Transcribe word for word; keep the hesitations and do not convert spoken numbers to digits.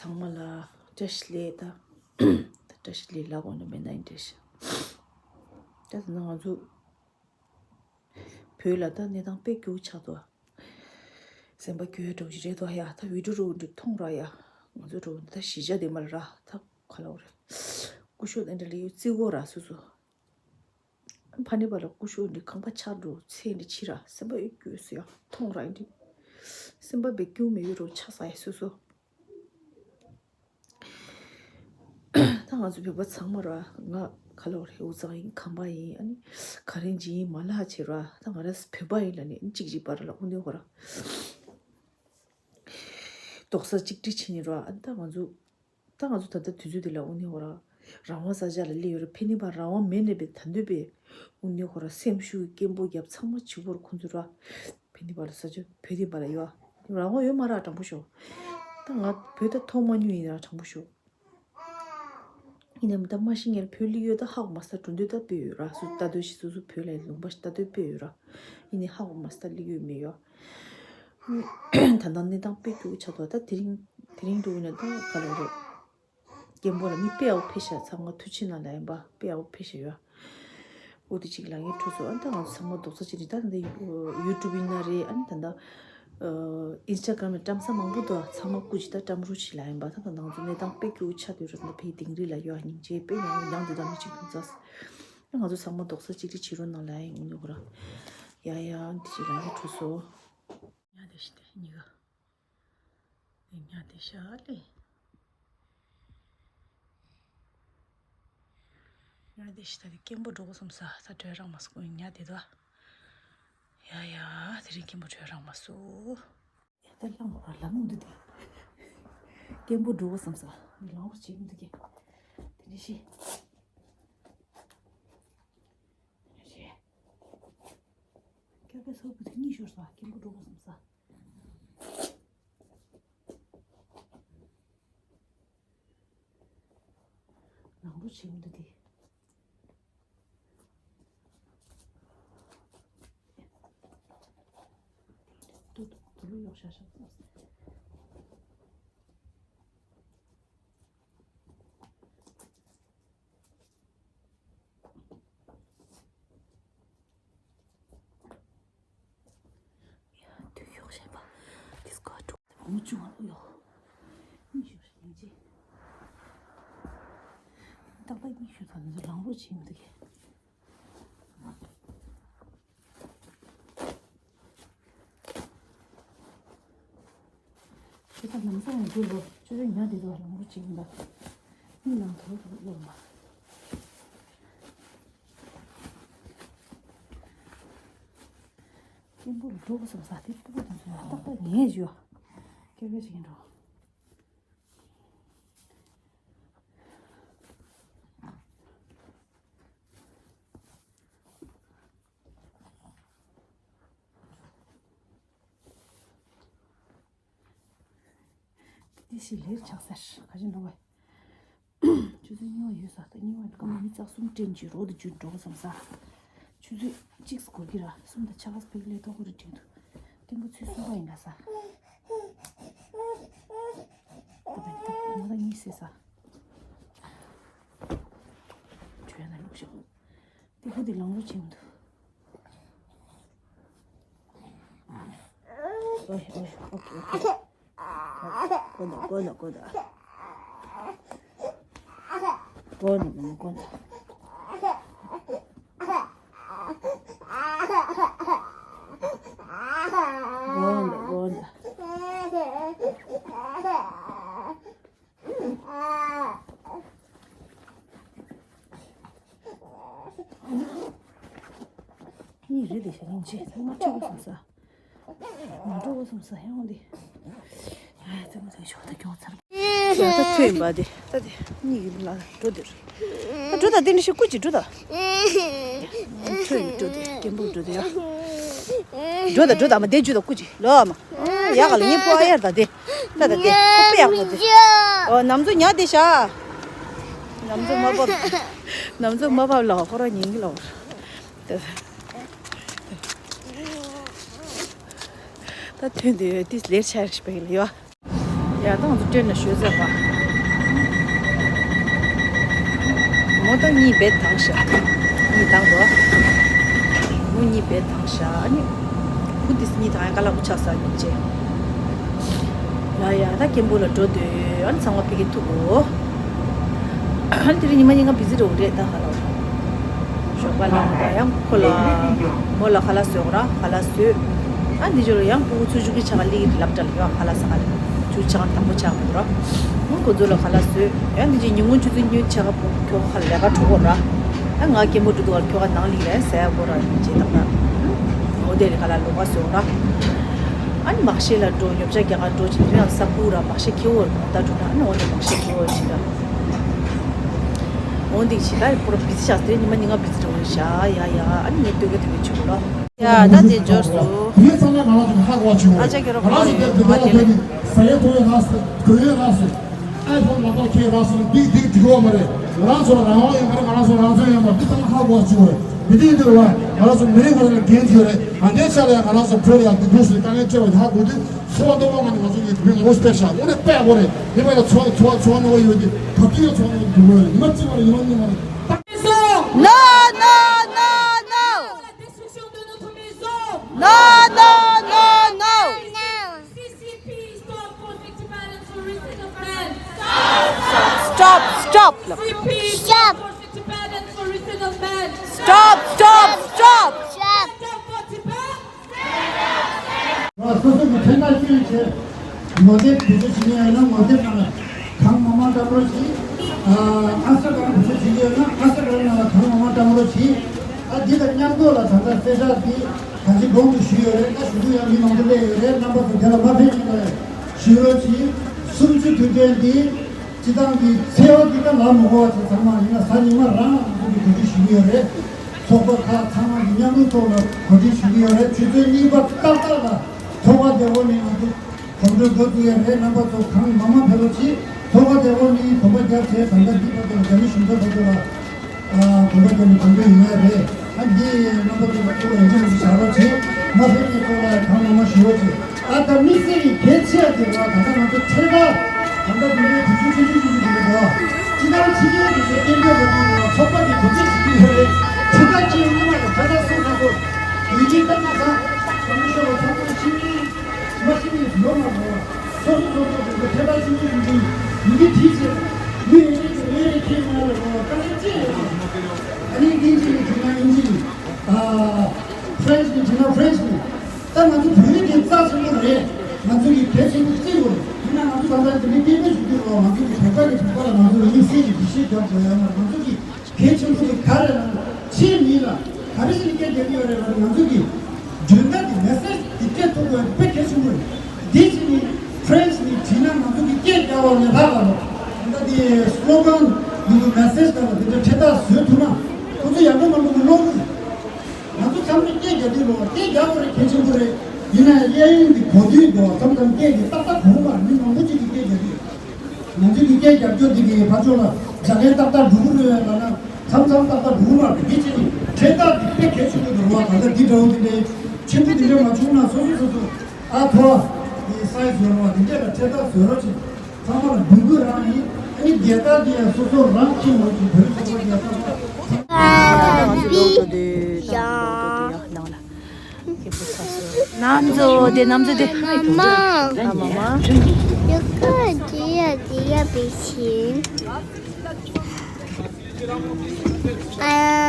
ཚང་མ་ལ་བཀྲ་ཤིས་བདེ་ལེགས། ད་བཀྲ་ཤིས་བདེ་ལེགས་ལབ་དགོས་ནི་མེད་ན་ཡིན་བཀྲ་ཤིས། ད་ད་ང་ཚོ་བོད་ལ་ད་གནས་སྟངས་དཔེ་སྐྱོ་བོ་ཆགས་འདུག་སེམས་པ་སྐྱོ་ཡ་འདྲ་བོ་ཞིག་རེད་འདུག་ཡ། ད་བི་ཌིའོ་འདྲ་བོ་འདི་མཐོང་ར་ཡ། ང་ཚོ་འདྲ་བོ་འདི་ད་གཞིས་ཆགས་དེ་མ་ལ་ར་ད་ག་ལ་བ་རེད། སྐུ་ཞབས་དེ་འདྲ་ལ་ཡོད་བརྩི་དགོས་ར་སོ་སོ། ཕ་ནི་པ་ལ་སྐུ་ཞབས་འདི་ཁང་པ་ཆགས་འགྲོ་ཚེ་འདི་ཕྱི་ར་སེམས་པ་ཡོད་སྐྱོ་སོ་ཡ། མཐོང་ར་ཡིན་འདི་སེམས་པ་བེ་སྐྱོ་མི་ཡོད་རོ་ཆགས་ས་ཡ་སོ་སོ། ད་ང་ཚོ་བོད་པ་ཚང་མ་ར་ང་ག་ལ་བ་རེད། འུ་ཚང་ཡིན་ཁམས་པ་ཡིན། ཨ་ནི་ག་རེ་ཡིན་མ་ལ་ཧ་ཆེ་ར། ད་ང་ར་བོད་པ་ཡིན་ལ་ནི་གཅིག་གཅིག་བར་ལ་དབུ་ནི་ཧོ་ར་རྡོག་རྩ་གཅིག་སྒྲིལ་བྱེད་ནི་ར། ཨ་ནི་ད་ང་ཚོ་ད་ང་ཚོ་ད་ལྟ་དུས་ཚོད་འདི་ལ་དབུ་ནི་ཧོ་ར་རང་དབང་ས་ཆ་ལ་སླེབས་ཡོད་ར། ཕན་ནི་པ་རང་དབང་མེད་ནས་པའི་ད་འདོད་པའི་དབུ་ནི་ཧོ་ར་སེམས་ཤུགས་སྐད་འབོད་རྒྱབ་ཚང་མ་བྱེད་དགོས་ར་ཁོང་ཚོ་ར། ཕན་ནི་པ་ལ་ས་ཆ་བོད་དི་པ་ལ་ཡོད་རང་དབང་ཡོད་མ་ར་དྲང་པོ་ཤོག་ད་ང་བོད་ད་ཐོག་མ་ཉུང་ཡིན་ར་དྲང་པོ་ཤོག་ཡིན་ནའི་ད་མ་ཤི་ངེར་བོད་ལི་ཡོད་ད་ཧ་གོ་མ་སྟ་འགྲོ་འདོད་ད་དཔེ་ཡོད་ར། སུ་ལྟ་འདོད་ཞིག་སུ་སུ་བོད་ལ་ལུང་པ་ཞིག་ལྟ་འདོད་དཔེ་ཡོད་ར། ཡིན་ནའི་ཧ་གོ་མ་སྟ་ལི་ཡོད་མེད་ཡོད། ད་ལྟ་གནས་སྟངས་དཔེ་སྐྱོ་བོ་ཆགས་འདུག་ད་དེ་རིང་དེ་རིང་འགྲོ་ཡིན་ན་ད་ག་ལ་རེད། སྐད་འབོད་ལ་མི་དཔེ་ཡག་པོ་ཕེབས་ཤག་ཚང་མ་ཐུགས་རྗེ་གནང་ལ་ཡིན་པ་དཔེ་ཡག་པོ་ཕེབས་ཤག་ཡོད། འོ་དེ་གཅིག་ལ་ངས་འཕྲོ་སོ། ཨ་ནི་ད་ང་ཚོ་ཚང་མ་རྡོག་རྩ་གཅིག་སྒྲིལ། ད་ད་ལྟ་ཡུ་ཊུབ་ཡིན་ན་རེད། ཨ་ནི་ད་ལྟ་ཨིན་སི་ཊ་གྷ་རམ་ནས་བཀྲམ་ས་མང་པོ་འདུག་ཚང་མ་སྐུ་མཁྱེན། ད་བཀྲམ་རོགས་བྱེད་ལ་ཡིན་པ། ད་ད་ང་ཚོ་གནས་སྟངས་དཔེ་སྐྱོ་བོ་ཆགས་སྡོད་རེད། ད་ཕའི་དིང་རི་ལ་ཡོད། སྙིང་རྗེ་དཔེ་ཡང་ཡང་དེ་ད་མི་གཅིག་ཐུག་ཚར། ད་ང་ཚོ་ཚང་མ་རྡོག་རྩ་གཅིག་སྒྲིལ་བྱེད་རོགས་གནང་ལ་ཡིན། འོ་ནི་འོ་ར་ཡ་ཡ་ཨ་ནི་དེ་གཅིག་ལ་ངས་འཕྲོ་སོ། ཡ་དེ་ཤི་དེ་གཉིས་ཀ་ཉ་དེ་ཤ་ལེ། ཉ་དེ་ཤི་ད་དེ་སྐད་འབོད་འགྲོ་གོ་སོང་ས་ས་བྲོས་རང་མ་སོང་ཉ་དེ་དོ། ཡ་ཡ་དེ་རིང་སྐད་འབོད་བྲོས་རང་མ་སོང་། ཡ་ད་ལང་བ་ལ་མུ་འདི་དེ། སྐད་འབོད་འགྲོ་གོ་སོང་ས་ལང་བ་བྱེད་མི་འདུག་གི། དེ་ནི་ཤི། རེད། སྐྱོ་པའི་སོགས་པོ་དེ་གཉིད་ཤོར་སོང་། སྐད་འབོད་འགྲོ་གོ་སོང་ས། ནང་རུ་བྱེད་མི་འདུག་དེ། ཏུ་ཏུ་ལུ་ཡོག་ཤ་ཤ་སོང་། དུས་ཡོག་བཤད་པ། དིས་ཀོ་ཀྲོ། མུ་ཅུ་ང་ལོ་ཡོག་གཉིད་ཤོར་ཡིན་ཅི། ཏག་ཏག་གཉིད་ཤོར་ཐང་ནི་ལང་རོ་བྱེད་མི་འདུག་གི། ཁྱེད་ད་ལམ་སང་ཡང་འགྱུར་རོ། ཁྱོད་ཚོ་ཉ་དེ་ཚོ་ལམ་རོ་བྱེད་ཀྱིན་པ། མི་ནང་དུ་རུ་ལོག་མ། སྐྱེན་པོ་ལ་འགྲོ་གི་སོང་ས་དེ་སྤུ་གུ་དེ་ཚོ་ཡང་ཏག་ཏག་ཉལ་བཞུགས། སྐད་བེད་བྱེད་ཀྱིན་འགྲོ། དེ་ཞིག་ལེར་ཆགས་ཟེར་ག་ཅི་འགྲོ་བས། ཆུ་ཚོད་གཉིས་པ་ཡོད་ས་ད་གཉིས་པ་སྐར་མ་མི་རྩ་གསུམ་དྲན་གྱི་རོགས་དེ་རྒྱུན་འགྲོ་བསམ་ས། ཆུ་ཚོད་གཅིག་སྐོར་གྱི་ར་གསུམ་དང་ཆ་ག་སྤེག་ལས་ཐོག་ཁོ་རེ་དྲན་འདུག་སྐྱེན་པོ་ཚོད་གསུམ་པ་ཡིན་ལ་ས། ད་ད་ད་ང་ད་གཉིས་སེ་ས། བྲོས་ན་ལུག་ཤོག་དེ་ཁོ་དེ་ལང་རོ་བྱེད་མི་འདུག་ཨོ་ཨོ་ཨོ་ཨོ། ཀོ་ན་ཀོ་ན་ཀོ་ན། ཀོ་ན་ཀོ་ན་ཀོ་ན། ཀོ་ན་ཀོ་ན། གཉིད་རེད་དེ་ཞེ་ཡིན་ཆེ་ཚང་མ་ཁྲིད་དགོས་སོང་ས། ང་འགྲོ་དགོས་སོང་ས་ཧེ་འོང་དེ། ཨ་ཙི་མོ་ཚེ་ཞོག་ད་མགྱོགས་ཚར། ཡ་ད་ཐོས་ཡིན་པ་དེ་ད་དེ་གཉིད་ཡིན་ལ་འགྲོ་དེ་རེད། ད་འགྲོ་ད་དེ་འདྲ་ཞིག་སྐུ་ཅིག་འགྲོ་ད། ཁྱོད་འགྲོ་དེ་སྐད་འབོད་འགྲོ་དེ་ཡ། འགྲོ་ད་འགྲོ་ད་མ་བསྡད་རྒྱུ་ད་སྐུ་ཅིག་ལོ་མ། ཡ་ག་ལ་ངའི་ཕོ་ཨ་ཡར་ད་དེ། ད་ད་དེ་ཁོ་པ་ཡག་པོ་དེ། ཨོ་ནམ་ཚོ་ཉ་དེ་ཤ། ནམ་ཚོ་མ་བབ། ནམ་ཚོ་མ་བབ་ལ་ཁོ་རང་ཉིན་གི་ལ་བར། ད་ད་ཐོན་དེ་ཡོད་དེ་ལེར་ཆ་རེ་ཞིག་པ་གི་ལ་ཡོད། ཡ་ད་ང་ཚོ་ཏྲེན་ལ་ཞོལ་ཟེར་བ། མོ་ད་གཉིས་བེད་བཏང་ཤག་གཉིས་བཏང་དོ། མོ་གཉིས་བེད་བཏང་ཤག་ཨ་ནི་བུ་དེ་གཉིས་དང་ཡང་ཀ་ལག་པོ་ཆགས་ས་མི་བྱེད། ཡ་ཡ་ད་སྐད་འབོད་ལ་འགྲོ་འདོད། ཨ་ནི་ཚང་མ་ཕ་གི་ཐུག་གོ། ཨ་ནི་དེ་རིང་ཉི་མ་གཉིས་ཀ་བི་ཟི་རེད་འོ་རེད་ད་ཧ་ལོ། ཞོགས་པ་ལ་ཡང་ཁོ་ལ་མོ་ལ་ཁ་ལག་བཟོས་གོ་ར། ཁ་ལག་བཟོས། ཨ་འདི་ཕྱི་ལ་ཡང་སྤུ་གུ་ཚོ་ཆུ་གི་ཆ་ག་ལི་ལབ་འདྲ་ལ་ཡོད། ཁ་ལག་ཟ་ག་ལ་ཆུ་ཆ་ག་དང་པོ་ཆགས་གོ་ར། ཨ་ཁོ་ཚོ་ལ་ཁ་ལག་བཟོས། ཡང་འདི་ཅི་ཉིན་གུང་ཆུ་ཚོད་གཉིས་ཆ་ག་པོ་ཁྱོ་ག་ལས་ཀ་འགྲོ་གོ་ར། ཨ་ང་སྐད་མོ་འགྲོ་འདུག་ག་ཁྱོ་ག་ནང་ལི་ལ་ཟས་གོ་ར་ཅེས་དང་། འོ་དེ་ལ་ཁ་ལག་ལོག་ག་བཟོས་གོ་ར། ཨ་ནི་མག་ཤེས་ལ་འགྲོ། ཉོ་ཆ་རྒྱག་ག་འགྲོ་ཅིག་དེ་ཡང་ས་ཁུག་ར་མག་ཤེས་ཁེ་འོ་ར་ད་འགྲོ་ན། ཨ་ནི་འོ་དེ་མག་ཤེས་ཁེ་འོ་ཅིག་ར། འོ་འདི་ཕྱི་ད་པུ་ར་བི་ཟི་ཆགས་ཏེ་ཉི་མ་ཉིན་ག་བི་ཟི་རེད་འོ་རེད་ཤག་ཡ་ཡ་ཨ་ནི་ངས་ལྟོས་ག་ལྟོས་ག་བྱེད་དགོས་ལོ། ཡ་ད་དེ་འབྱོར་སོང་། ཨ་ཅག་གི་རོགས་ང་ལ་ཡོད་མ་དེ་ལ། No, no, no, no. Destruction de notre maison. No, no, no, no. C C P, stop forcing Tibetans for resettlement. Stop, stop. C C P, stop forcing Tibetans for resettlement. Stop, stop, stop. Stop for Tibet. སོ་སོ་གི་ཕན་ཐོགས་ཤོད་ཆེད་ངོ་དེབ་བེད་སྤྱོད་བྱེད་ཀྱི་ཡོད་ན་ངོ་དེབ་ནང་ལ་གང་མང་མང་བཏང་རོགས་གྱིས། ཨ་ཨ་སི་ཊི་གྷི་རམ་བེད་སྤྱོད་བྱེད་ཀྱི་ཡོད་ན་ཨ་སི་ཊི་གྷི་རམ་ནང་ལ་གང་མང་མང་བཏང་རོགས་གྱིས། ཨ་འདི་དང་མཉམ་དུ་ལ་ད་ལྟ་གསལ་བསྒྲགས་འདི་ད་ཅི་གོང་དུ་ཞུས་ཡོད་རེད། ད་ཞུ་རྒྱུ་ཡང་མི་མང་པོ་སླེབས་ཡོད་རེད། རྣམ་པ་ཚོ་དེ་ལ་མ་ཕེབས་མཁན་ལ་ཞུ་རོགས་གྱིས། གསུམ་བཅུ་དུས་དྲན་འདི་སྤྱི་བཏང་གི་ཚེས་པ་འདི་ད་ལ་མི་གོ་བ་ཚོ་ཚང་མ་ཡིན་ན་གཟའ་ཉི་མ་རང་ང་ཚོ་གི་གོ་སྒྲིག་ཞུ་གི་ཡོད་རེད། ཚོགས་པ་ཁག་ཚང་མ་གི་མཉམ་རུབ་ཐོག་ལ་གོ་སྒྲིག་ཞུ་གི་ཡོད་རེད། ཆུ་ཚོད་གཉིས་པ་ཏག་ཏག་ལ་ཚོགས་པ་བདེ་པོ་ནས་ང་ཚོ་གོམ་བགྲོད་འགོ་བཙུགས་ཡོད་རེད། རྣམ་པ་ཚོ་གང་མང་མང་ཕེབས་རོགས་གྱིས། ཚོགས་པ་བདེ་པོ་ནས་གོམ་པ་རྒྱབ་བྱས་ད་ལྟ་འདི་བར་དུ་ལ་རྒྱ་མི་གཞུང་ཚབ་བར་དུ་ལ་ཨ་གོམ་པ་རྒྱབ་ནས་གོམ་བགྲོད་ཡོང་ཡ་རེད། ཨ་འདི་རྣམ་པ་ཚོ་ལ་ཐུགས་ལ་ཡིད་ཆེས་བཞག་རོགས་གྱིས། མ་ཕེབས་མཁན་ཚོ་ལ་གང་མང་མང་ཞུ་རོགས་གྱིས། ཨ་ད་དམིགས་བསལ་གྱི་གལ་ཆེ་བ་དེ་ལ་ད་ལྟ་ང་ཚོ་ཁྲལ་ཁག་ད་ལྟ་དེ་འདྲའི་དུས་ཚོད་ཆུང་ཆུང་ཆུང་ཆུང་དེ་འདྲ་འདུག་ཨ་སྤྱི་བཏང་ཕྱི་རྒྱལ་དུ་ཚོ་སྐད་འབོད་པ་དེ་ཚོགས་པ་དེ་དུས་ཚོད་ཞིག་གི་ཡོད་རེད། ཁྲལ་ཁག་ཅིག་སྔོན་མ་ལ་ཁྲལ་ཁག་སོང་ས་ཚོ་ཡིན་གྱི་ད་ང་ཚང་ས་མི་ཤོར་བ་ཚང་མ་ཕྱི་ཉིན་མ་ཕྱི་ཉིན་ཡོང་མ་རེད། སོ་སོ་སོ་སོ་དེ་ཚོ་ཁྲལ་ཁག་ཆུང་ཆུང་ཆུང་ཆུང་ཡིན་གྱི་དེའི་ཕྱིར་མི་ཡོད་ཀྱི་ངས་ཁྱེད་ང་ལ་རོགས་དཀའ་ལས་ཅི་ཡོད་རེད། ཨ་ནི་དབྱིན་ཇི་ནས་བྲིས་ན་དབྱིན་ཇི་ནས། ཨ་ཕ་རན་སི་ནས་བྲིས་ན་ཕ་རན་སི་ནས། ད་ང་ཚོ་བོད་ཡིག་དེ་རྩ་ཆེན་པོ་རེད། ང་ཚོ་གི་གལ་ཆེན་པོ་གཅིག་པོ་རེད། ཡིན་ན་ང་ཚོ་ད་ལྟ་དེ་འདྲའི་སྐད་འབོད་ཞུ་དུས་ལ་ང་ཚོ་གི་བོད་པ་གི་བོད་པ་ལ་ང་ཚོ་ལ་དམིགས་བསལ་གྱི་འགྲེལ་བཤད་རྒྱབ་དགོས་ཡ་མ་རེད། ང་ཚོ་གི་གལ་ཆེན་པོ་དེ་ག་རེ་ལབ་ན་ཕྱིའི་མི་ལ་ག་རེ་ཟེར་ནས་སྐད་རྒྱབ་ཀྱི་ཡོད་རེད་ལབ་ན། ང་ཚོ་གི་བརྗོད་བརྡ་གི་མེ་སེ་ཇི་དེ་སྤྲད་ཐུབ་དགོས་དཔེ་གལ་ཆེན་པོ་རེད། དེ་བྱས་ནས་ཕ་རན་སི་ནས་བྲིས་ན་ང་ཚོ་གི་སྐད་རྒྱབ་པ་ལས་ལྷག་ལ་ལོ། ད་ལྟ་དེ་སི་ལོ་གན་འདི་ཚོ་མེ་སེ་ཇི་དང་དེ་འདྲ་འཕྲེད་རྟགས་བཟོས་ཐུབ་ན་ཁོ་ཚོ་ཡག་པོ་མང་པོ་གི་ཀློག་གི་རེད། ང་ཚོ་ཚང་མས་སྐད་རྒྱག་དུས་ལོ་སྐད་རྒྱག་དགོས་རེད། གལ་ཆེན་པོ་རེད། ཡིན་ན་གླེ་དབྱངས་འདི་གོ་དུས་འདུག་མཚམས་མཚམས་སྐད་འདི་ཏག་ཏག་གོ་གི་མ་རེད། མི་མང་པོ་ཅིག་གིས་སྐད་རྒྱག་གི་ང་ཚོ་གི་སྐད་རྒྱག་རྒྱུ་འདི་གི་ཕར་ཕྱོགས་ལ་ལྗགས་ལན་ཏག་ཏག་འགྲོ་གི་རེད་ལབ་ན་མཚམས་མཚམས་ཏག་ཏག་འགྲོ་གི་མ་རེད། དེ་བྱས་ནས་འཕྲེད་རྟགས་འདི་དཔེ་གལ་ཆེན་པོ་འདུག་རེད་བ། ད་ལྟ་འདི་འདྲ་བོ་འདི་འདྲའི་ཆེན་པོ་འདི་འདྲ་མ་བྱུང་ན་སོ་སོ་སོ་སོ་ཨ་ཐོ་འདི་སའི་བཟོ་རོགས་འདི་འདྲ་ལ་འཕྲེད་རྟགས་བཟོ་རོགས་བྱེད། ཚང་མ་ལ་འབོད་སྐུལ་རང་ཡིན། ཨ་ནི་རྒྱལ་དར་འདི་ཡང་སོ་སོ་རང་ཁྱེར་འོང་གི་བོད་རིགས་ཚོགས་པ་རྒྱལ་ཚོགས་པ། ཨ་བི་ཡ། ནང་ལ། ཁེ་པོ་ཚ་སོ། ནམ་ཛོ་དེ་ནམ་ཛོ་དེ། མ་མ། ཨ་མ་མ། ཡ་ཁ་ཇི་ཡ་ཇི་ཡ་བི་ཆིན། ཨ།